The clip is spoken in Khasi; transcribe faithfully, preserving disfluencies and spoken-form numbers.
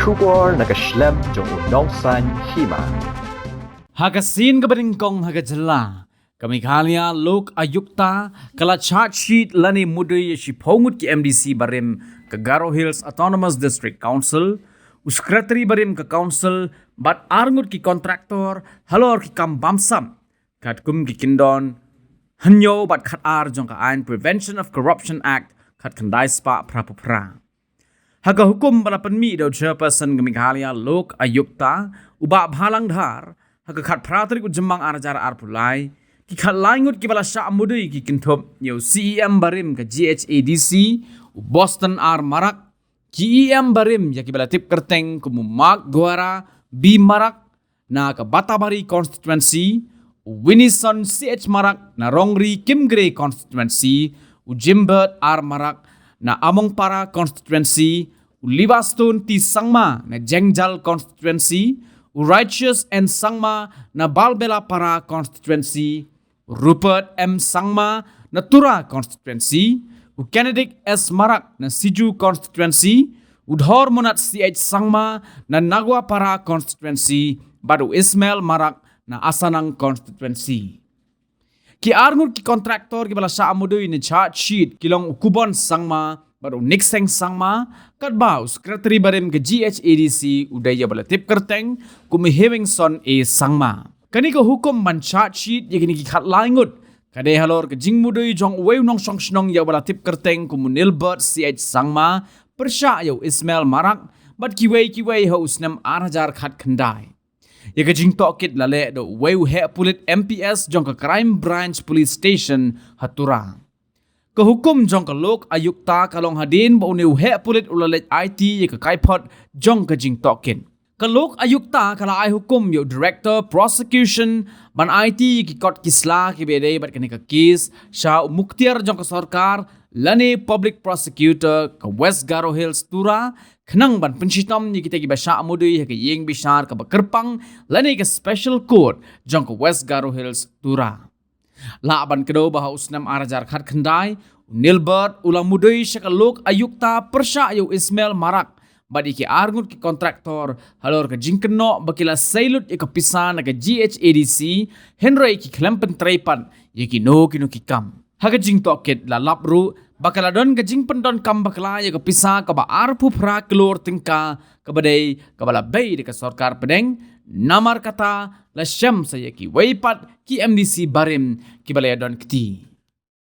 Khubor na ka shlem jong u nongsaiñ hima. Ha ka sien kaba nyngkong ha ka jylla, ka Meghalaya Lok Ayukta ka la charge sheet lane mudui ïa shiphew ngut ki M D C barim ka Garo Hills Autonomous District Council, u secretary barim ka council, bad ar ngut ki contractor halor ki kam bamsap, katkum ki kyndon hynñiew bad khatar jong ka aiñ Prevention of Corruption Act khatkhyndai spah phraphew phra. Ha ka hukum ba la pynmih da u chairperson ka Meghalaya Lok Ayukta, u Bah Bhalang Dhar, ha ka khatphra tarik u Jymmang ar hajar arphew lai, ki khatlai ngut kiba la shah mudui ki kynthup ïa u C E M barim ka G H A D C, u Boston R Marak, ki E M barim ïa kiba la tip kyrteng kum u Mark Guara B Marak na ka Batabari constituency, u Winison C H Marak na Rongri Kimgre constituency, u Jimbert R Marak na Amongpara constituency, u Livaston T Sangma na Jengjal constituency, u Righteous N Sangma na Balbelapara constituency, u Rupert M Sangma na Tura constituency, u Kennedict S Marak na Siju constituency, u Dhormonat C H Sangma na Naguapara constituency, bad u Ismail Marak na Asanang constituency. Ki ar ngut ki contractor kiba la shah mudui ne charge sheet ki long u Kubon Sangma bad u Nikseng Sangma, katba u secretary barim ka G H A D C u dei ïa uba la tip kyrteng kum u Hewingson A Sangma. Kane ka hukum ban charge sheet ïa kine ki khatlai ngut ka dei halor ka jingmudui jong uwei u nongshong shnong ïa uba la tip kyrteng kum u Nilbert C H Sangma pyrshah ïa u Ismail Marak bad kiwei kiwei ha u snem ar hajar khatkhyndai. Ïa ka jingtohkit la leh da uwei u heh pulit M P S jong ka Crime Branch Police Station ha Tura. Ka hukum jong ka Lok Ayukta ka long hadien ba une u heh pulit u la leit aiti ïa ka kaiphod jong ka jingtohkit. Ka Lok Ayukta ka la ai hukum ïa u Director Prosecution ban aiti ïa ki kot ki sla kiba ïadei bad kane ka case sha u muktiar jong ka sorkar lane Public Prosecutor ka West Garo Hills Tura, khnang ban pynshitom ïa kita kiba shah mudui ha ka ïing bishar kaba kyrpang lane ka Special Court jong ka West Garo Hills Tura. Lah ban kdew ba ha u snem ar hajar khatkhyndai, u Nilbert u la mudui sha ka Lok Ayukta pyrshah ïa u Ismail Marak bad ïa ki ar ngut ki contractor halor ka jingkynnoh ba ki la sei lut ïa ka pisa na ka G H A D C, hynrei ki khlem pyntrei pat ïa kino kino ki kam. Ha ka jingtohkit la lap ruh ba ka la don ka jingpyndonkam bakla ïa ka pisa kaba arphew phra klur tyngka kaba dei kaba la bei da ka sorkar pdeng, namar kata la shem sa ïa kiwei pat ki M D C barim kiba la ïadon kti.